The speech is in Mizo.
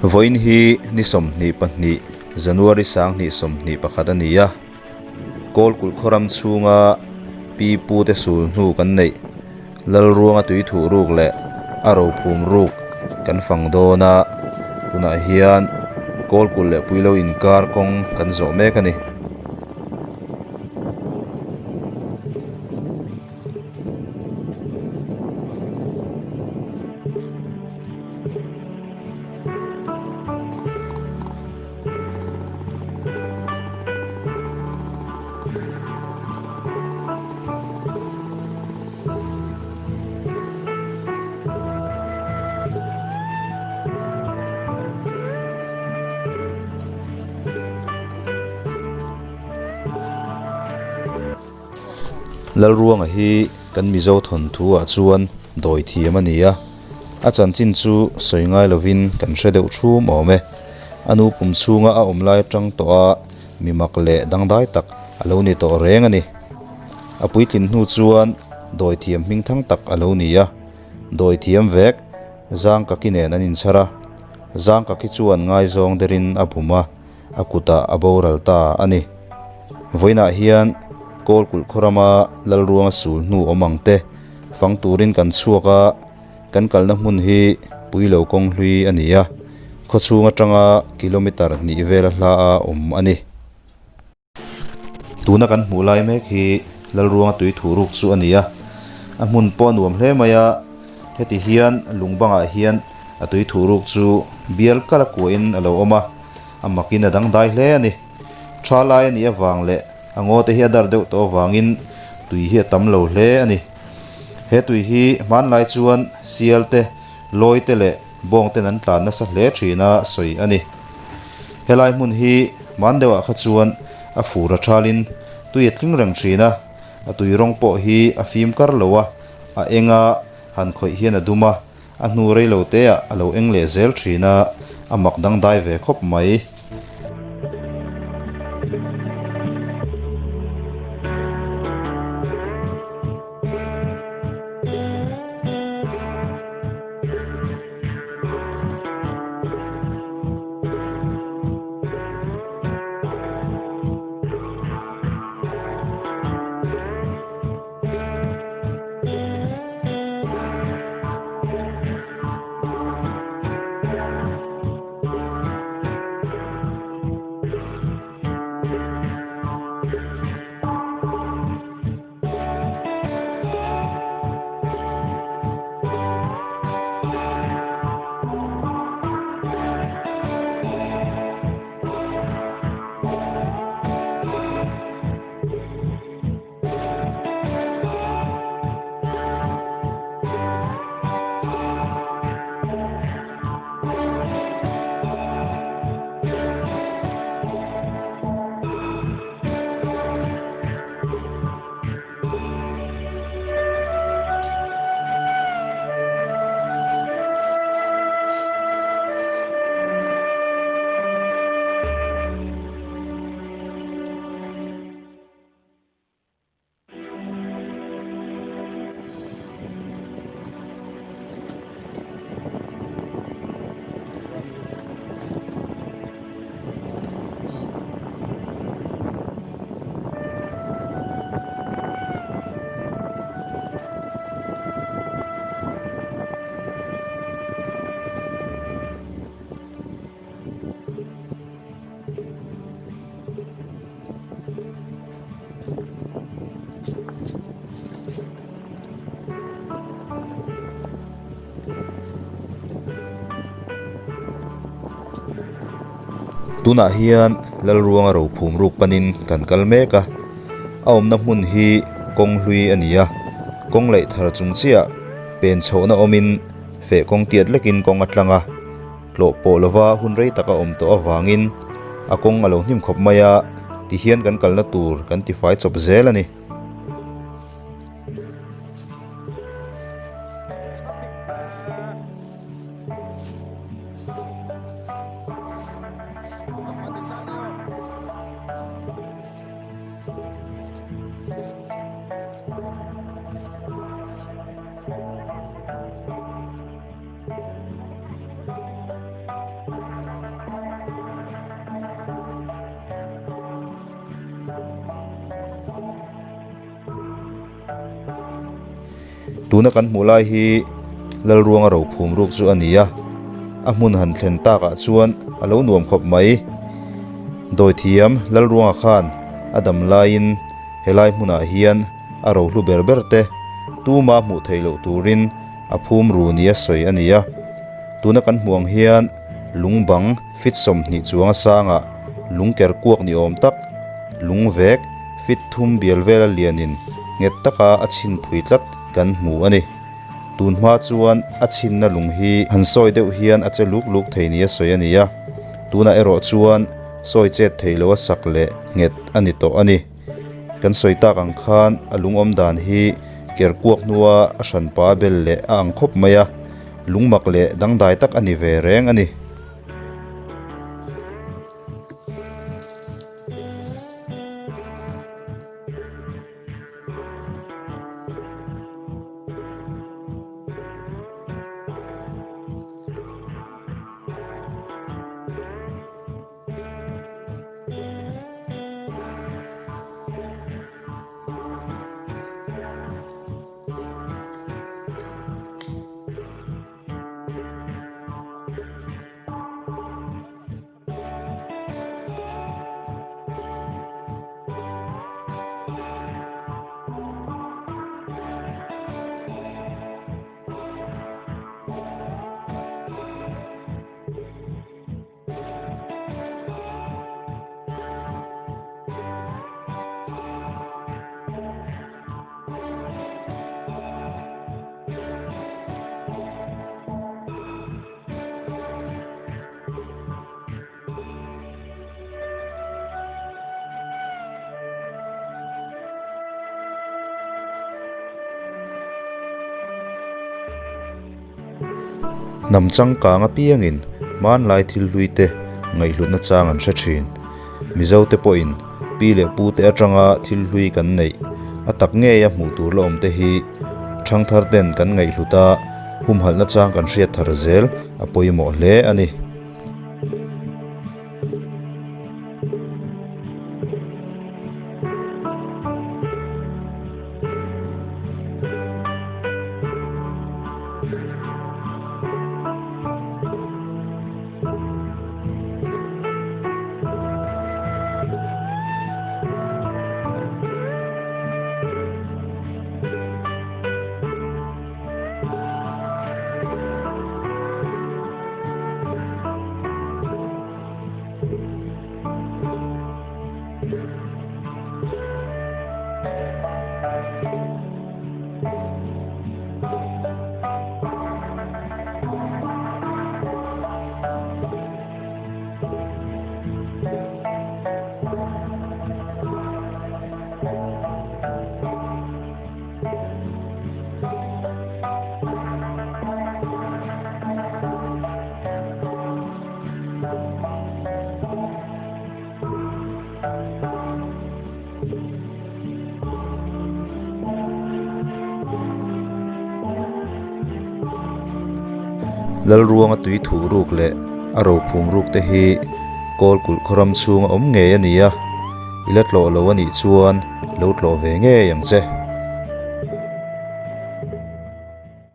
Vawiin hi ni 22 January 2021 a ni a, Kawlkulh khaw ram chhunga pi pu te sul hnu kan neih Lalruanga tui thuh ruk leh a rophum ruk kan fang dawn a, tunah hian Kawlkulh leh Puilo inkar kawng kan zawh mek a ni. Lalruanga hi kan Mizo thawnthu ah chuan dawi thiam a ni a, a chanchin chu sawi ngai lovin kan hre deuh thum awm e. A nu pum chhunga a awm lai atang tawh a mi mak leh dangdai tak a lo ni tawh reng a ni. A puitlin hnu chuan dawi thiam hming thang tak a lo ni a, dawi thiam vek Zangkaki nen an inchhar a, Zangkaki chuan ngaizawng derin a bum a. a kutah a boral ta a ni. Vawiinah hian Kawlkulh khaw rama Lalruanga sul hnu awm ang te fang turin kan chhuak a, kan kalna hmun hi Puilo kawng hlui a ni a, khaw chhung atanga kilometre hnih vela hla a awm a ni. Tuna kan hmuh lai mek hi Lalruanga tui thuh ruk chu a ni a, a hmun pawh a nuam hle mai a, heti hian lung bangah hian a tui thuh ruk chu bial kal a kuahin a lo awm a, a makin a dangdai hle a ni. Tha lai a nih avang leh a ngaw te hi a dar deuh tawh avangin tui hi a tam lo hle a ni. He tui hi hmanlai chuan sial te, lawi te leh bawng ten an tlan nasa hle thin a sawi a ni. Helai hmun hi hman deuhah kha chuan a fur a thalin tui a tling reng thin a, a tui rawng pawh hi a fim kar lo a, a eng a, han khawih hian a dum a, a hnu rei lo te ah a lo eng leh zel thin a, a mak dangdai ve khawp mai. Tunah hian Lalruanga rophum ruk panin kan kal mek a, a awmna hmun hi kawng hlui a ni a, kawng laih thar chung chiah pen chhohna awmin feh kawng tiat lekin kawng a tlang a, tlawh pawh lova hun rei tak a awm tawh avangin a kawng a lo hnim khawp mai a, tihian kan kalna tur kan tifai chawp zel a ni. Tuna kan hmuh lai hi Lalruanga rophum ruk chu a ni a, a hmun han thlen takah chuan a lo nuam khawp mai. Dawithiam Lalruanga khan a dam laiin helai hmunah hian a rohlu ber ber te tuma hmuh theih loh turin a phum ru nia sawi a ni a. Tuna kan hmuh ang hian lung bang fit 20 chuanga sangah lung ker kuak ni awm tak, lung vek fit thum bial vela lianin nghet taka a chhin phui tlat kan hmu a ni. Tun hma chuan a chhinna lung hi han sawi deuh hian a che luk luk thei nia sawi a ni a, tunah erawh chuan sawi chet thei lo a sak leh nghet a ni tawh a ni. Kan sawi tak ang khan a lung awm dan hi ker kuak hnua a hranpa a bel leh a ang khawp mai a, lungmak leh dangdai tak a ni ve reng a ni. Hnam changkang apiangin hmanlai thil hlui te ngaihhlutna chang an hre thin. Mizo te pawhin pi leh pu te atanga thil hlui kan neih a tak ngeia hmuh tur la awm te hi thangthar ten kan ngaihhlut a, humhalhna chang kan hriat thar zel a pawimawh hle a ni. Lalruanga tui thuh ruk leh a rophum ruk te hi Kawlkulh khawram chhunga awm ngei a ni a, i la tlawh lo a nih chuan lo tlawh ve ngei ang che.